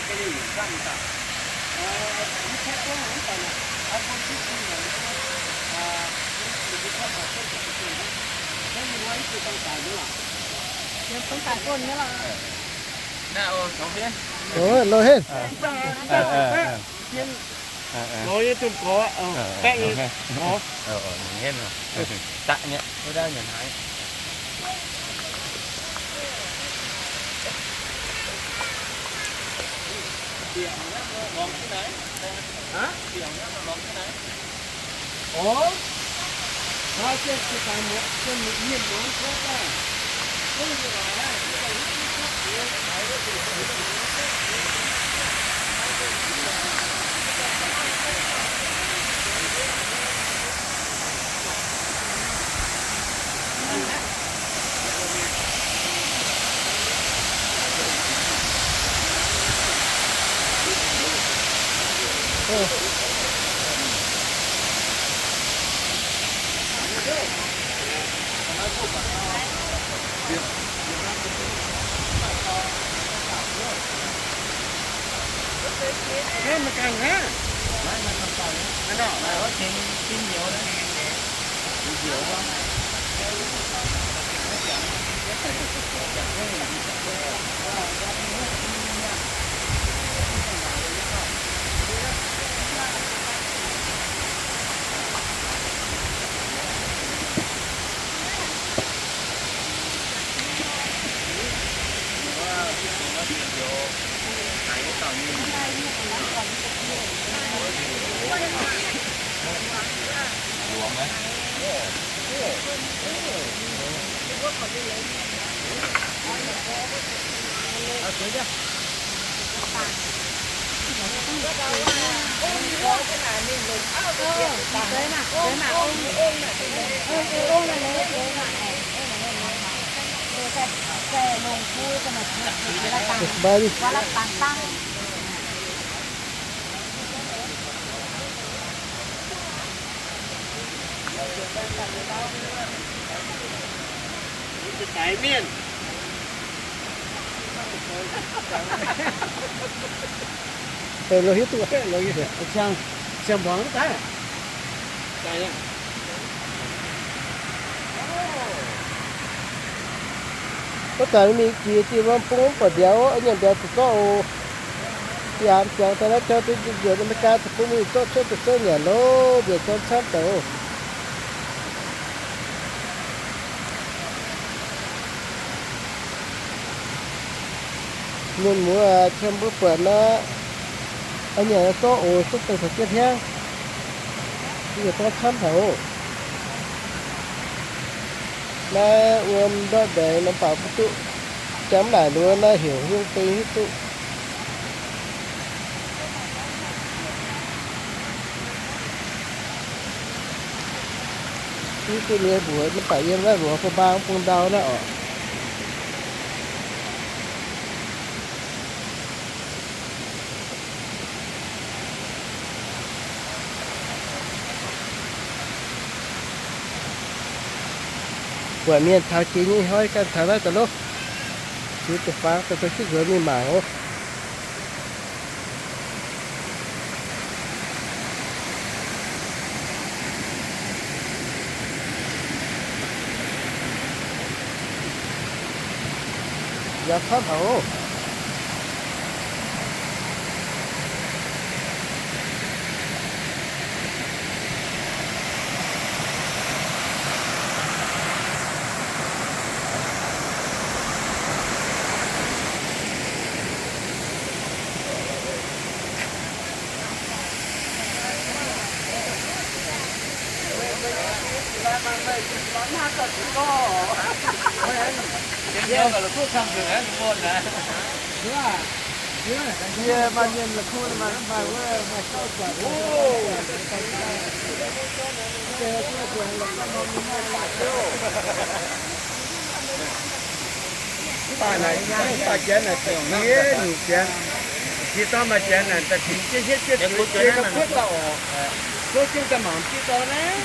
Loz hepv. Loz hiuv duqv, siang-mbuangz daaih. Wuov zanc mingh jiex dieh wuom bung mv buatc mbiauz, nyanc mbiauz zuqc zorqv oc. Yaac ziangx daaih naaiv jauv duqv njoux America deic-bung mingh zorqv cuotv daaih zouv nyanc loh, mbiauz zorqv camv daaih oc. Mienh muoz aac, qiemx mbuo buatc naaiv, a'nyanc zorqv oc, cuotv daaih taux jienv hnyangv, yie zorqv camv haic oc. Naaiv wuom ndortv mbaengx norm baac mv duqv, jangx mv naaic nduov naaiv heuc hnyouv ding hiuv duqv. Hiuv duqv nyei mbuox mv baac yiem naaiv mbuox bung mbaang bung ndau naaiv oc. Buatc mienh taux jiex nyei hnoi ganh taux naaiv daaih loh. Ziux deic-bung daaih zoux jienv nzuonx mingh mangc oc. Yaac camv haic oc. Mv baac naaic, mv baac janx naaic da'qiex nyungc janx, jiex dorn maaih janx naaic da'fingx jienv hietv jienv zueiz jiex ga'kuotv dauh oc. Zuov jienv daaih mangc jienv dorn naaiv.